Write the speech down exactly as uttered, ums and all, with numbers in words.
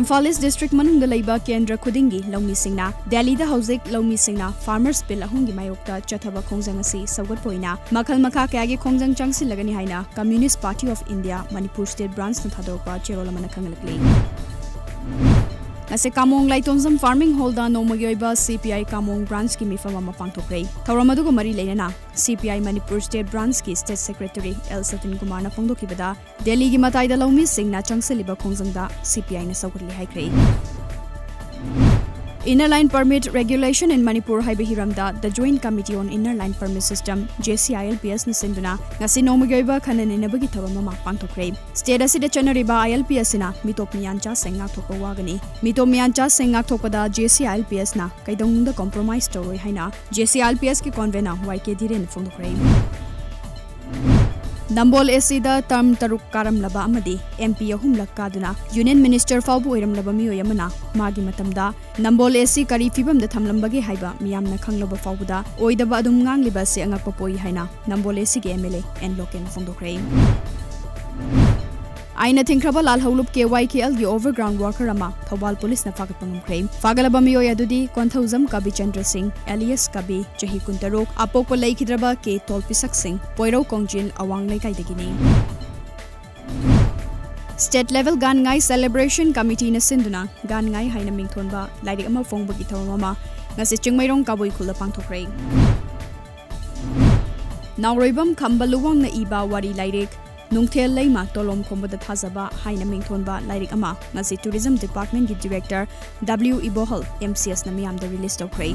ꯏꯝꯐꯥꯜ ꯏꯁ district ꯃꯅꯨꯡꯗ ꯂꯩꯕ ꯀꯦꯟꯗ꯭ꯔ ꯈꯨꯗꯤꯡꯒꯤ ꯂꯧꯃꯤꯁꯤꯡꯅ ꯗꯦꯜꯂꯤꯗ ꯍꯧꯖꯤꯛ ꯂꯧꯃꯤꯁꯤꯡꯅ ꯐꯥꯔꯃꯔꯁ ꯕꯤꯜ ꯑꯍꯨꯝꯒꯤ ꯃꯥꯌꯣꯛꯇ ꯆꯠꯊꯕ ꯈꯣꯡꯖꯪ ꯑꯁꯤ ꯁꯧꯒꯠꯄ ꯑꯣꯏꯅ ꯃꯈꯜ ꯃꯈꯥ ꯀꯌꯥꯒꯤ ꯈꯣꯡꯖꯪ ꯆꯪꯁꯤꯜꯂꯒꯅꯤ ꯍꯥꯏꯅ Communist Party of India Manipur State Branchꯅ ꯊꯥꯗꯣꯔꯛꯄ ꯆꯦꯔꯣꯜ ꯑꯃꯅ ꯈꯪꯍꯜꯂꯛꯂꯤ꯫ ꯉꯁꯤ ꯀꯥꯃꯣꯡ ꯂꯥꯏꯇꯣꯟꯖꯝ ꯐꯥꯔꯃꯤꯡ ꯍꯣꯜꯗ ꯅꯣꯡꯃꯒꯤ ꯑꯣꯏꯕ C P I ꯀꯥꯃꯣꯡ ꯕ꯭ꯔꯥꯟꯆꯀꯤ ꯃꯤꯐꯝ ꯑꯃ ꯄꯥꯡꯊꯣꯛꯈ꯭ꯔꯦ꯫ ꯊꯧꯔꯝ ꯑꯗꯨꯒ ꯃꯔꯤ ꯂꯩꯅꯅ C P I Manipur state ꯕ꯭ꯔꯥꯟꯆꯀꯤ ꯁ꯭ꯇꯦꯠ ꯁꯦꯀ꯭ꯔꯦꯇꯔꯤ ꯑꯦꯜ ꯁꯇꯤꯟ ꯀꯨꯃꯥꯔꯅ ꯐꯣꯡꯗꯣꯛꯈꯤꯕꯗ, ꯗꯦꯜꯂꯤꯒꯤ ꯃꯇꯥꯏꯗ ꯂꯧꯃꯤꯁꯤꯡꯅ ꯆꯪꯁꯤꯜꯂꯤꯕ ꯈꯣꯡꯖꯪꯗ C P Iꯅ ꯁꯧꯒꯠꯂꯦ ꯍꯥꯏꯈ꯭ꯔꯦ꯫ Inner Line Permit Regulation in Manipur ꯍꯥꯏꯕ ꯍꯤꯔꯝꯗ The Joint Committee on Inner Line Permit System, J C I L P Sꯅ ꯁꯤꯟꯗꯨꯅ ꯉꯁꯤ ꯅꯣꯡꯃꯒꯤ ꯑꯣꯏꯕ ꯈꯟꯅ ꯅꯩꯅꯕꯒꯤ ꯊꯧꯔꯝ ꯑꯃ ꯄꯥꯡꯊꯣꯛꯈ꯭ꯔꯦ꯫ ꯁ꯭ꯇꯦꯠ ꯑꯁꯤꯗ ꯆꯠꯅꯔꯤꯕ I L P Sꯁꯤꯅ ꯃꯤꯇꯣꯞ ꯃꯤꯌꯥꯟꯆꯥꯁꯤꯡ ꯉꯥꯛꯊꯣꯛꯄ ꯋꯥꯒꯅꯤ꯫ ꯃꯤꯇꯣꯞ ꯃꯤꯌꯥꯟꯆꯥꯁꯤꯡ ꯉꯥꯛꯊꯣꯛꯄꯗ J C I L P Sꯅ ꯀꯩꯗꯧꯅꯨꯡꯗ compromise ꯇꯧꯔꯣꯏ ꯍꯥꯏꯅ J C I L P Sꯀꯤ convener Y K Dhirenꯅ ꯐꯣꯡꯗꯣꯛꯈ꯭ꯔꯦ꯫ Nambol A Cꯗ term ꯇꯔꯨꯛ ꯀꯥꯔꯝꯂꯕ ꯑꯃꯗꯤ M P ꯑꯍꯨꯝꯂꯛ ꯀꯥꯗꯨꯅ Union Minister ꯐꯥꯎꯕ ꯑꯣꯏꯔꯝꯂꯕ ꯃꯤꯑꯣꯏ ꯑꯃꯅ ꯃꯥꯒꯤ ꯃꯇꯝꯗ ꯅꯝꯕꯣꯜ A C ꯀꯔꯤ ꯐꯤꯕꯝꯗ ꯊꯝꯂꯝꯕꯒꯦ ꯍꯥꯏꯕ ꯃꯤꯌꯥꯝꯅ ꯈꯪꯂꯕ ꯐꯥꯎꯕꯗ ꯑꯣꯏꯗꯕ ꯑꯗꯨꯝ ꯉꯥꯡꯂꯤꯕ ꯑꯁꯤ ꯑꯉꯛꯄ ꯄꯣꯛꯏ ꯍꯥꯏꯅ ꯅꯝꯕꯣꯜ A Cꯒꯤ M L A N ꯂꯣꯀꯦꯟꯅ ꯐꯣꯡꯗꯣꯛꯈ꯭ꯔꯦ꯫ ꯑꯥꯏꯟꯅ ꯊꯤꯡꯈ꯭ꯔꯕ ꯂꯥꯜꯍꯧꯂꯨꯞ K Y K Lꯒꯤ overground worker ꯑꯃ ꯊꯧꯕꯥꯜ ꯄꯨꯂꯤꯁꯅ ꯐꯥꯒꯠꯄ ꯉꯝꯈ꯭ꯔꯦ꯫ ꯐꯥꯒꯠꯂꯕ ꯃꯤꯑꯣꯏ ꯑꯗꯨꯗꯤ ꯀꯣꯟꯊꯧꯖꯝ ꯀꯕꯤꯆꯟꯗ꯭ꯔ ꯁꯤꯡ, alias ꯀꯕꯤ, ꯆꯍꯤ ꯀꯨꯟꯇꯔꯨꯛ, ꯑꯄꯣꯛꯄ ꯂꯩꯈꯤꯗ꯭ꯔꯕ K ꯇꯣꯜꯄꯤꯁꯛ ꯁꯤꯡ, ꯄꯣꯏꯔꯧ ꯀꯣꯡꯖꯤꯜ ꯑꯋꯥꯡ ꯂꯩꯀꯥꯏꯗꯒꯤꯅꯤ꯫ State Level ꯒꯥꯟꯉꯥꯏ Celebration Committeeꯅ ꯁꯤꯟꯗꯨꯅ ꯒꯥꯟꯉꯥꯏ ꯍꯥꯏꯅ ꯃꯤꯡꯊꯣꯟꯕ ꯂꯥꯏꯔꯤꯛ ꯑꯃ ꯐꯣꯡꯕꯒꯤ ꯊꯧꯔꯝ ꯑꯃ ꯉꯁꯤ ꯆꯤꯡꯃꯩꯔꯣꯡ ꯀꯥꯕꯨꯏ ꯈꯨꯜꯗ ꯄꯥꯡꯊꯣꯛꯈ꯭ꯔꯦ꯫ ꯅꯥꯎꯔꯣꯏꯕꯝ ꯈꯝꯕ ꯂꯨꯋꯥꯡꯅ ꯏꯕ ꯋꯥꯔꯤ ꯂꯥꯏꯔꯤꯛ ꯅꯨꯡꯊꯦꯜ ꯂꯩꯃ ꯇꯣꯂꯣꯝ ꯈꯣꯝꯕꯗ ꯊꯥꯖꯕ ꯍꯥꯏꯅ ꯃꯤꯡꯊꯣꯟꯕ ꯂꯥꯏꯔꯤꯛ ꯑꯃ ꯉꯁꯤ Tourism Departmentꯀꯤ Director W ꯏꯕꯣꯍꯜ M C Sꯅ ꯃꯤꯌꯥꯝꯗ release ꯇꯧꯈ꯭ꯔꯦ꯫